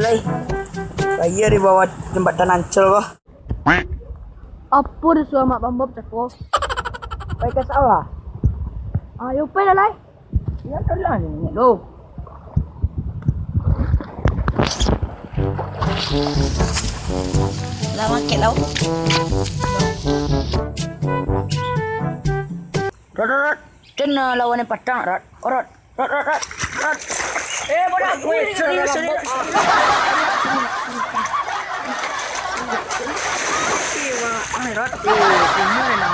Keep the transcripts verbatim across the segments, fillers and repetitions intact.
Lai, layia di bawah jambatan Ancol ko. Apo disuruah Mak Bambop cako? Pai ka sawah. Ayo pai lah, Lai. Iyo, tolong ni, lo. Lah, makek lah. Rot, rot, rot. Cen, ah, lawan nan patang, Rot. Oh, Rot. Rot, Rot, Rot, Rot. Eh, bodoh. Weh, sorry, sorry, sorry. Sorry, Rot. Eh, punyo lah.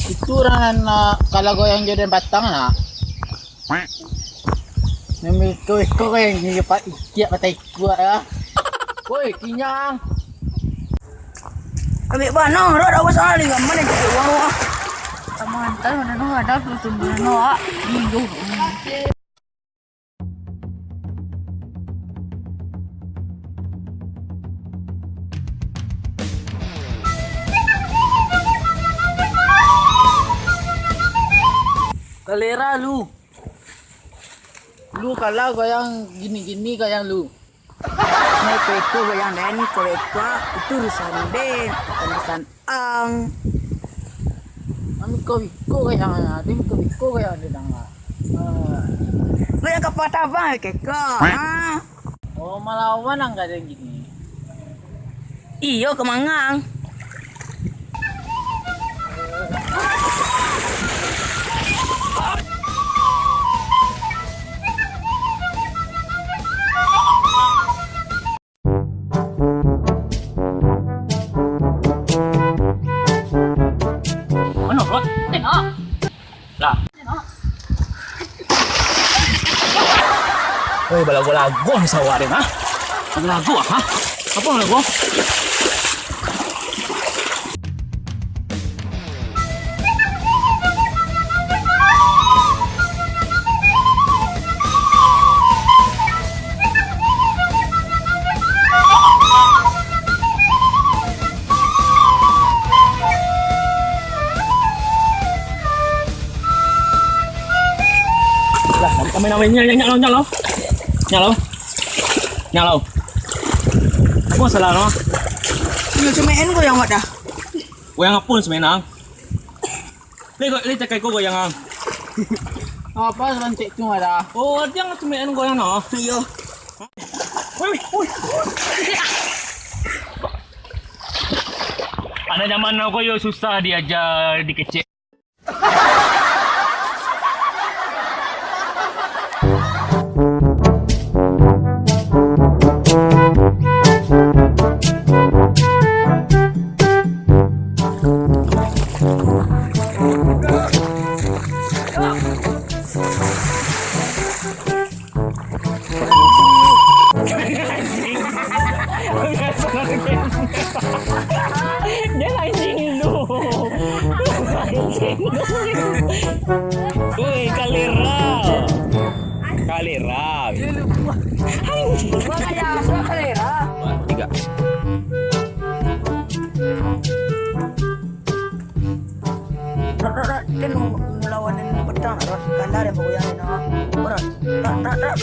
Itu urang nan, ah, kalau goyang jo den patang, nak. Nan iko-iko kan yang dapat ikiak patai kuat ya. Woi, kinyang. Ambil bana, Rot, awas ah, lingam mana jadi uang ah. Sama antar mana no ada belum tunggu no ah. Minggu. Kalera lu. Lu kalah goyang gini-gini goyang lu. Nah, iko-iko goyang den, iko-iko itu urusan den, bukan urusan ang. Ang iko-iko goyang, den iko-iko goyang den ang. Ah. Goyang kapal tabang, iko-iko. Ah. Oh, malawan ang goyang gini. Iyo, ka mangang. Mano, Rot? Tengok. Lah. Oi, balagu-lagu ni sawah den, ha? Balagu-lagu, ha? Apo balagu? Lah, kami namanya nyak, nyak, nyak, lo. Nyak, lo. Nyak, lo. Apo masalah, lo? Iyo, semen ko yang wadah. Goyang apo semen, ang? Lai, lai cakai ko goyang, ang. Apo, sabantik tu ada. Oh, dia semen goyang, no? Iyo. Wih, wih, wih. Anak zaman now ko yo susah diaja dikecek. Jangan anjing lu. Anjing lu. Woi, kalera. Kalera. Anjing. Tiga. Rot, rot, rot, kan mau ngelawan yang petang, rot, kalah dan bagoyang, no. Rot, rot, rot, rot.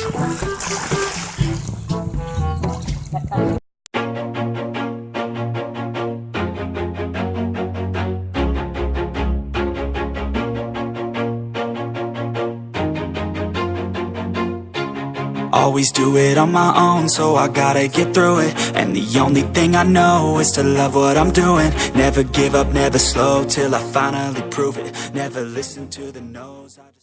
Always do it on my own, so I gotta get through it. And the only thing I know is to love what I'm doing. Never give up, never slow till I finally prove it. Never listen to the no's. I just